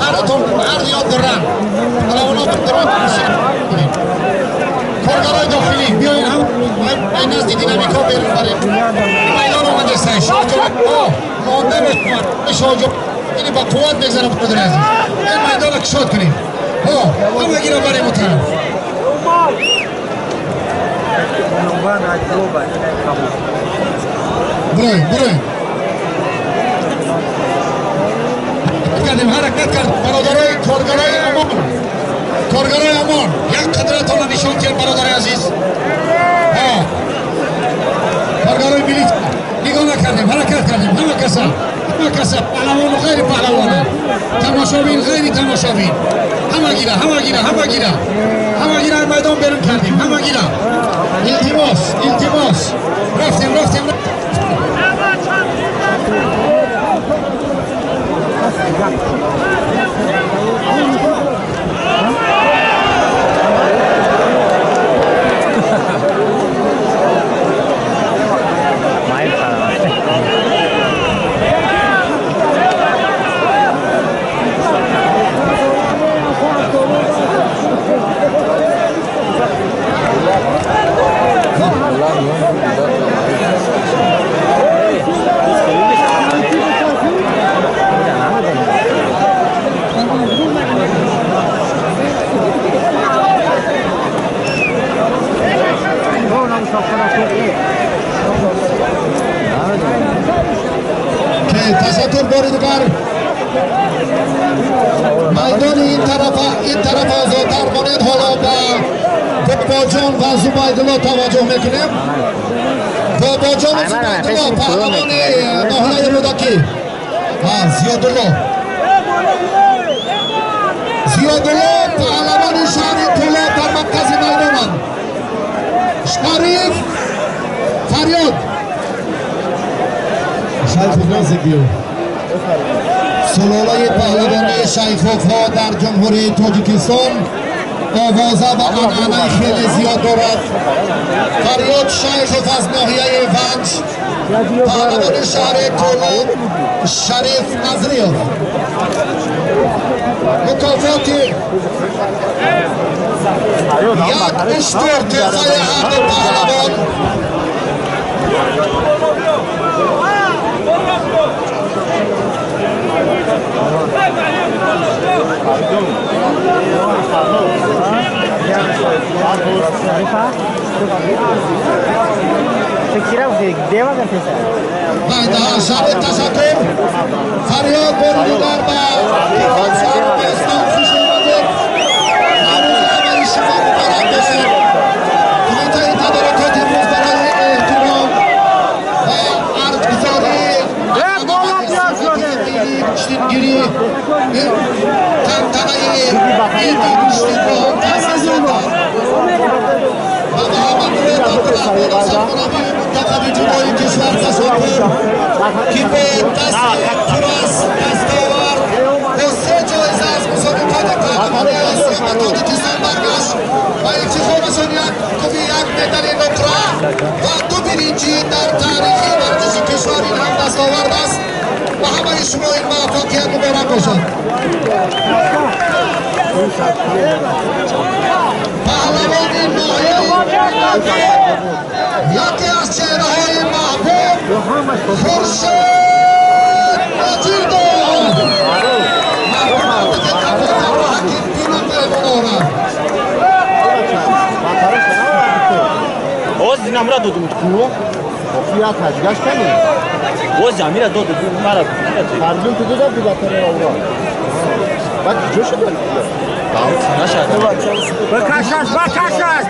ҳар ёд доран. Паҳлавонҳо коргарои дохилӣ биёин ҳам назди динамикҳо берун барем. Майдон омадеста монда мешавад. Шоҳҷон ини ба қувват мегзарам, бародари азиз. Ин майдонро кушод кунем. Ҳамагиро барем он тараф. Буроем, буроем. Кардем, ҳаракат кард. Бародарои коргарои Омон, коргарои Омон, як қадратонро нишон диҳед, бародари азиз. Коргарои милитсия нигоҳ накардем, ҳаракат кардем. Ҳама каса, ҳама каса, паҳлавону ғайри паҳлавона, тамошобин, ғайри тамошобин, ҳама гира, ҳама гира, ҳама гира, ҳама гира майдон берун кардем, ҳама гира. Илтимос, илтимос. Рафтем, рафтем. Ташаккур бори дигар. Майдони ин тараф озодтар монед. Ҳоло ба Бобоҷон ва Зубайдулло таваҷҷӯҳ мекунем. Бобоҷону Зубайдулло, паҳлавони ноҳияи Рӯдакӣ. Зиёдулло, Зиёдулло, паҳлавони шаҳри Кӯлоб дар маркази майдонанд. Шариф Фарёд Шайхов Назибиев. Сулолаи паҳлавонии Шайховҳо дар Ҷумҳурии Тоҷикистон овоза ва анъанаи хеле зиёд дорад. Фарёд Шайхов аз ноҳияи Ванҷ, паҳлавони шаҳри Кӯлоб Шариф Назриев. Мукофоти як уштур тӯҳфаи ҳарду паҳлавон. Шаҳри ташаккур. Фарёд бори дигар ба Шаҳрбостон хуш омадед. Наврӯзи ҳамаи шумо муборак бошад. Кумитаи тадорукот имрӯз барои эҳтиром ва арҷгузории гӯштингирӣ ин тантанаи иди гӯштинро таъсис дод ва Муҳаммаднури Абдураҳмонов, сармураббии мунтахаби ҷудои кишвар, ташаккур, ки бо дасти пур аз дастовард бо се ҷоиза аз мусобиқоти қаҳрамонии Осиё ба Тоҷикистон баргашт ва ифтихорашон як куби, як медали нуқра ва ду биринҷӣ дар таърихи варзиши кишвар ин ҳам дастовард аст. Ба ҳамаи шумо ин муваффақият муборак бошад. Паҳлавони ноҳияи яке аз чеҳраҳои маҳбуб Хуршед Маҷидов. Мардумоне ки кабутарро ҳаким кунад меҳмон орад. Оз намра додум ку? Я таҷгаш кани? Оз амира доду мара. Фарзун ту дода бигатаро ура. Баъд куҷо шуд? Нашад. Бакашаш, бакашаш!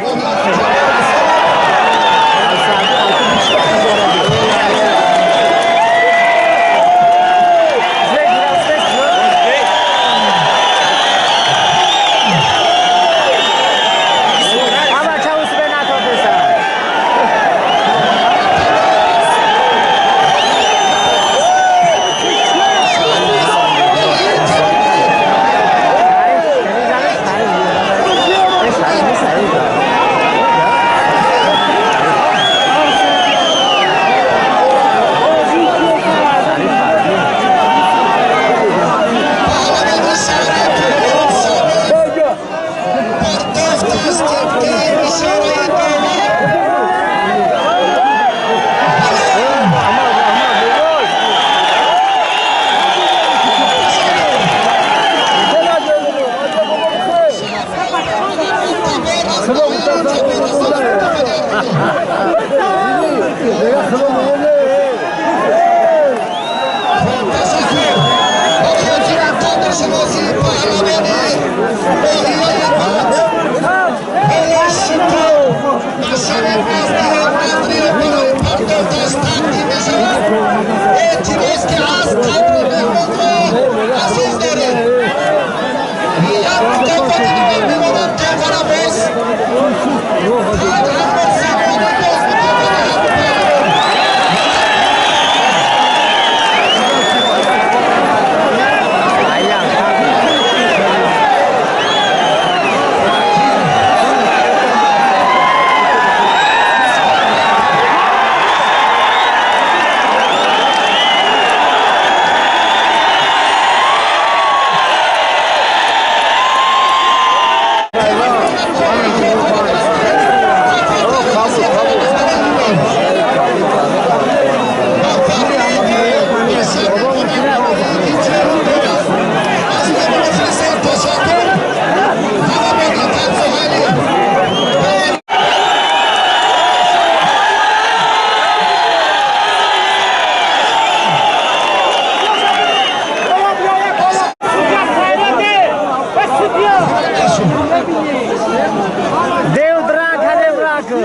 یک مکافات دیگر میمانند جعفر عباس بعد اما زمانی باز مکافات هر دو پهلوان. Deu draca, deu draca.